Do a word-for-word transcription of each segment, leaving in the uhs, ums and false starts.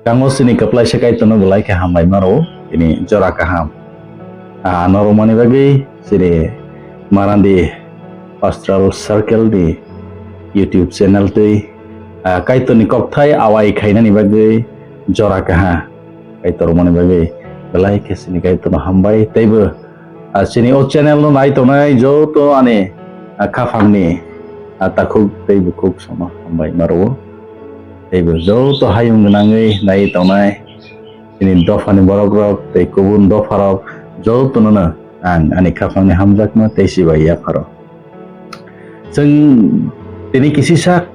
Kango chini kwplaisa Kaitorno belai khe hambai maro, tini jora kaham. Ah, norok mani bagwi chini Marandi Pastoral Circle ni YouTube channel twi, ah, Kaitorni kokthai awai khainani bagwi jora kaha. Kaitor mani bagwi belai khe chini Kaitorno hambai, teibo, ah, chini o channel no nai tongnai joto ani, ah, khaphangni, ah, takhuk tei bukhuk sono hambai maro. Teibo joto hayung gwnangwi nai tongnai chini dophani borok rok tei kubun dopha rok jotono no ang ani khaphangni hamjakma tei chibai yapharo. Chwng tini kisisa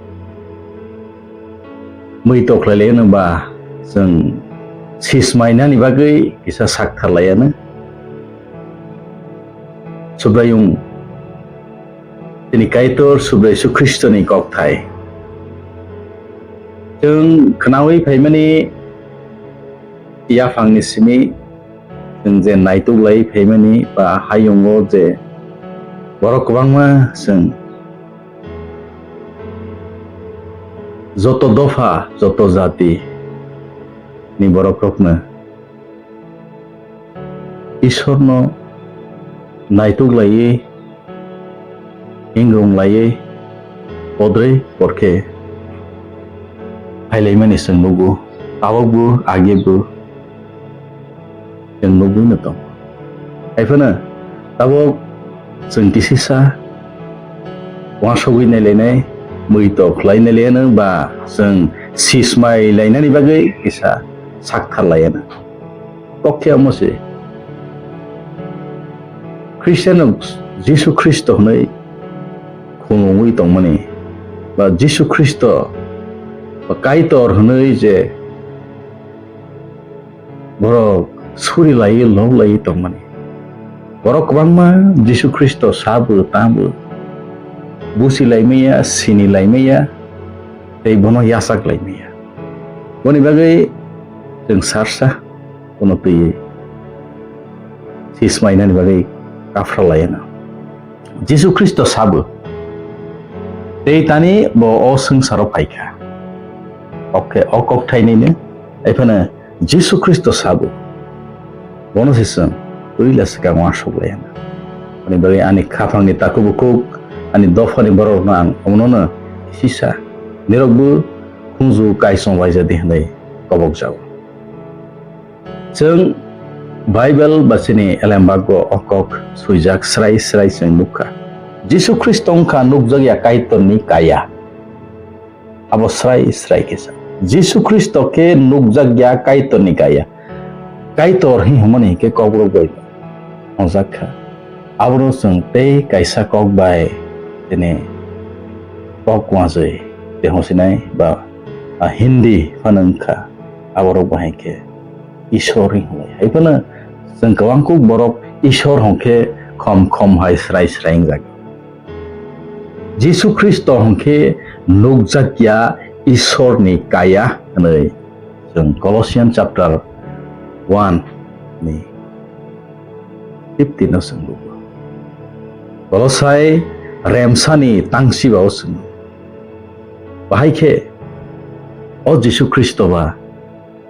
mui tokhlai laiyano ba chwng sismainani bagwi kisa saktharlaiano. Subraiyung tini Kaitor Subrai Jisu Khristoni kokthai. Chwng khnaui phaimani yaphangni simi chwng je naituk lai phaimani ba hayungo je borok kwbangma chwng joto dopha, joto jati ni borok rokno Isorno naituk laiwi, hingrung laiwi, podrwi porkhe phailaimani chwng nugo. Tabukbo, agebo chwng nugwino tongo. Haiphano tabuk chwng kisisa uansugwi nailainai, mui tok khlai nailaiyano ba chwng sismai lainani bagwi kisa sakthar laiyano. Kok khe omo se. Khristiano Jisu Khristo hwnwi khulumwi tongmani ba Jisu Khristo ba Kaitor hwnwi je borok suri laiwi lok laiwi tongmani. Borok kwbangma Jisu Khristo sabo tamo busi laimaya, sini laimaya, tei bono yasak laimaya. Boni bagwi chwng sarsa bono twiwi sismainani bagwi kaphra laiyano. Jisu Khristo sabo, tei tani bo o swngcharo phaikha. Oke, o kokthainino, ephano Jisu Khristo sabo, bono se chwng puila swkang uansuk lai hwnna. Aboni bagwi ani khaphangni takhuk bukhuk, ani dophani borokno ang omono sisa, nirokbo khunju kaichom waijadi hwnwi kobokjago. Chwng Bible ba chini elembago o kok swijak srai srai chwng nukha. Jisu Khristo wngkha nukjakya Kaitorni kaya. Abo srai srai khe sa. Jisu Khristo khe nukjakya Kaitorni kaya. Kaitor hwnmani hinkhe Kokborok bai tongjak kha. Abono chwng tei kaisa kok bai chini kok uanswi tei hwnsinai ba, a, Hindi phano wngkha. Aborok bo hai khe Ishwar hinwi hwnlai. Hai phano chwng kwbangkuk borok Ishwar hwn khe khom khom hai srai srai wngjak. Jisu Khristo hwn khe nukjakya Ishwarni kaya hwnwi chwng Colossians chapter one ni fifteen o chwng nugo. Kolosai remsani tangsiba o chwng nugo. Bahai khe o Jisu Khristo ba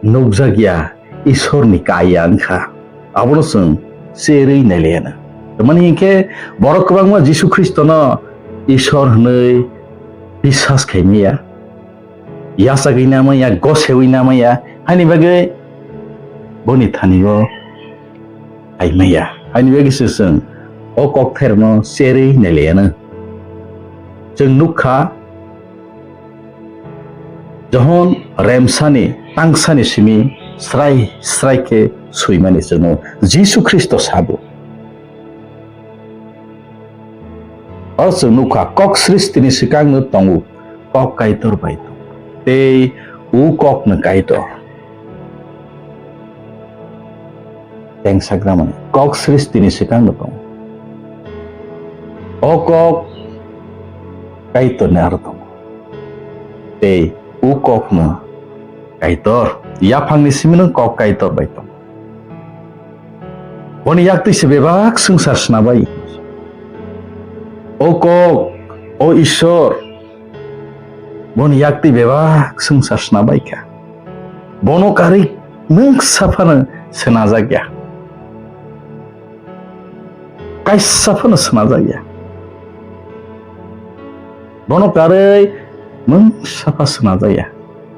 nukjakya Ishwarni kaya wngkha, abono chwng cherwi nailaiya. Tamani hinkhe borok kwbangma Jisu Khristono Ishwar hwnwi biswas khaimaya, yachagwi namaya, gosewi namaya, haini bagwi boni thani-o phaimaya. Haini bagwi se chwng o kokthairokno cherwi nailaiyano. Chwng nukha, Johon remsani tangsani simi srai srai khe swimani chwngno Jisu Khristo sabo. Oro chwng nukha, kok sristini swkangno tongo, kok Kaitor bai tongo, tei o kokno Kaitor. Tengsakrama kok sristini swkangno tongo. O kok Kaitorni aro tongo. Tei o kokno Kaitor, yaphangni simino kok Kaitor bai tongo. Boni yaktwi se bebak swngchar snabai. O kok, o Ishwar, boni yaktwi bebak swngchar snabai kha. Bono karwi mungsa phano swnajak ya. Kaisa phano swnajak ya. Bono karwi mungsa pha swnajak ya.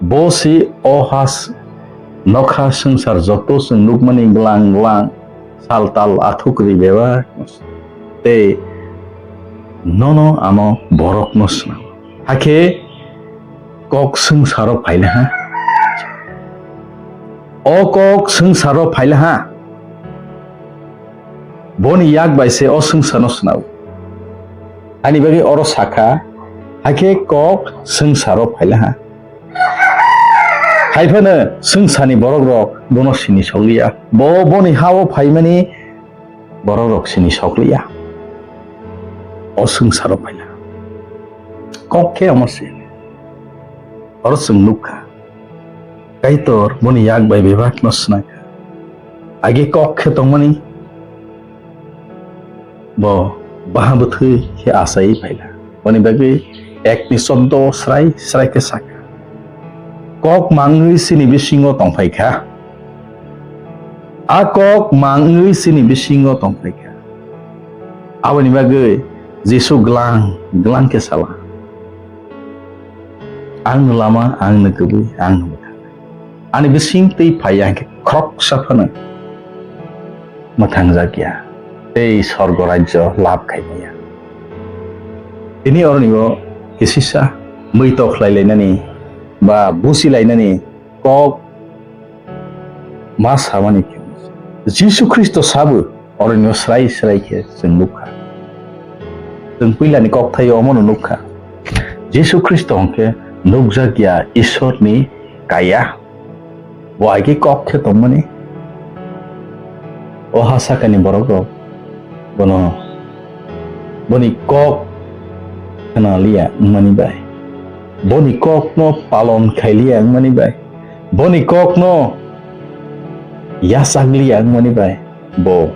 Bo si o ha s-, nokha swngchar joto chwng nukmani glang glang sal tal athuk ri bebak tei nono ano borokno swnam. Hakhe kok swngcharo phaila ha. O kok swngcharo phaila ha. Boni yak bai se o swngcharno swnao. Ani bagwi oro sakha, hakhe kok swngcharo phaila ha. Hai phano swngcharni borokrok bono sini sokliya. Bo boni ha-o phaimani borokrok sini sokliya. O swngcharo phaila. Kok khe omo se. Oro chwng nukha. Kaitor boni yak bai bebakno swnangkha. Age kok khe tongmani bo baha bwthwi khe achaiwi phaila. Boni bagwi ekni choddo srai srai khe sakha, kok mangwi chini bisingo tongphaikha. A kok mangwi chini bisingo tongphaikha. Aboni bagwi Jisu glang glang khe sala, "Ang no lama, ang no kwbwi, ang no mwthang." Ani bising twi phai ya hwnkhe khoroksa phano mwthangjak ya tei sorgo rajyo lab khai maya. Tini oroni o kisisa mui tok khlai lainani ba busi lainani kok ma samani khe Jisu Khristo sabo oroni o srai srai khe chwng nukha. Chwng puilani kokthaio omono nukha. Jisu Khristo hwnkhe nukjak ya Ishwarni kaya. Bo agi kok khe tongmani. O ha sakani borokrok bono, boni kok khna liya wngmani bai, boni kokno palon khai liya wngmani bai, boni kokno yachak liya wngmani bai, bo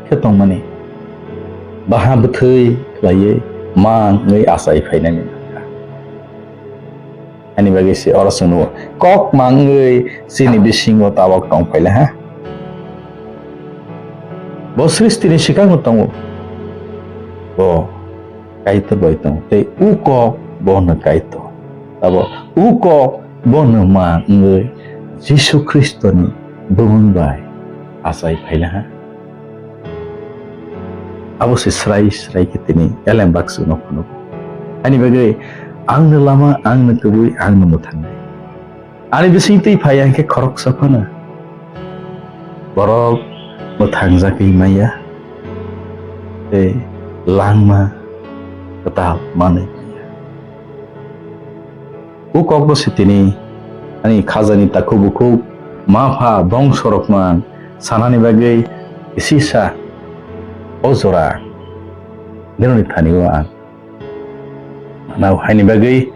khe tongmani baha bwthwi khlaiwi ma wngwi achai phainani nangkha. Ani bagwi se oro chwng nugo, kok ma wngwi chini bisingo tabok tong phaila ha. Bo sristini swkangno tongo. Bo Kaitor bai tongo. Tei u kok bo hwno Kaitor. Abo u kok bo hwno ma wngwi Jisu Khristoni bumung bai achai phaila ha. Abo se srai srai khe tini elem baksu no phunuk. Ani bagwi, "Ang no lama, ang no kwbwi, ang no mwthangwi." Ani bising twi phai ya hwnkhe khoroksa phano borok mwthangjagwi maya tei langma kwtal manwi maya. O kokno se tini ani khajani takhuk bukhuk ma pha bongsorokno ang sanani bagwi kisisa o jora nironi thani o ang nao haini bagwi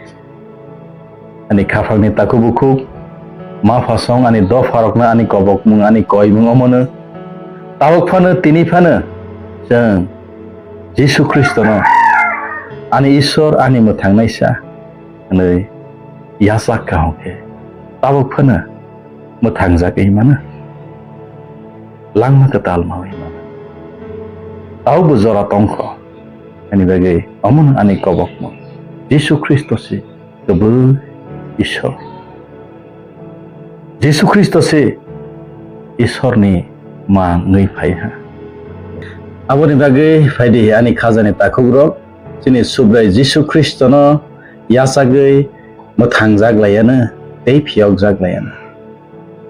ani khaphangni takhuk bukhuk ma phasong ani dopharokno ani kobokmung ani koimung omono tabuk phano tini phano chwng Jisu Khristono ani Ishwar ani mwthangnaisa hwnwi yachak kha hwnkhe tabuk phano mwthangjagwi mano, langma kwtal mawi mano. Tabukbo jora tongkho, ani bagwi omono ani kobokmung Jisu Khristo se kwbwi Ishwar. Jisu Khristo se Ishwarni ma wngwi phai ha. Aboni bagwi phaidi ani khajani takhukrok, chini Subrai Jisu Khristono yachagwi mwthangjak laiano tei phiyokjak laiano.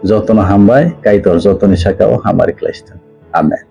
Jotono hambai, Kaitor jotoni sakao hamari khlaisithung. Amen.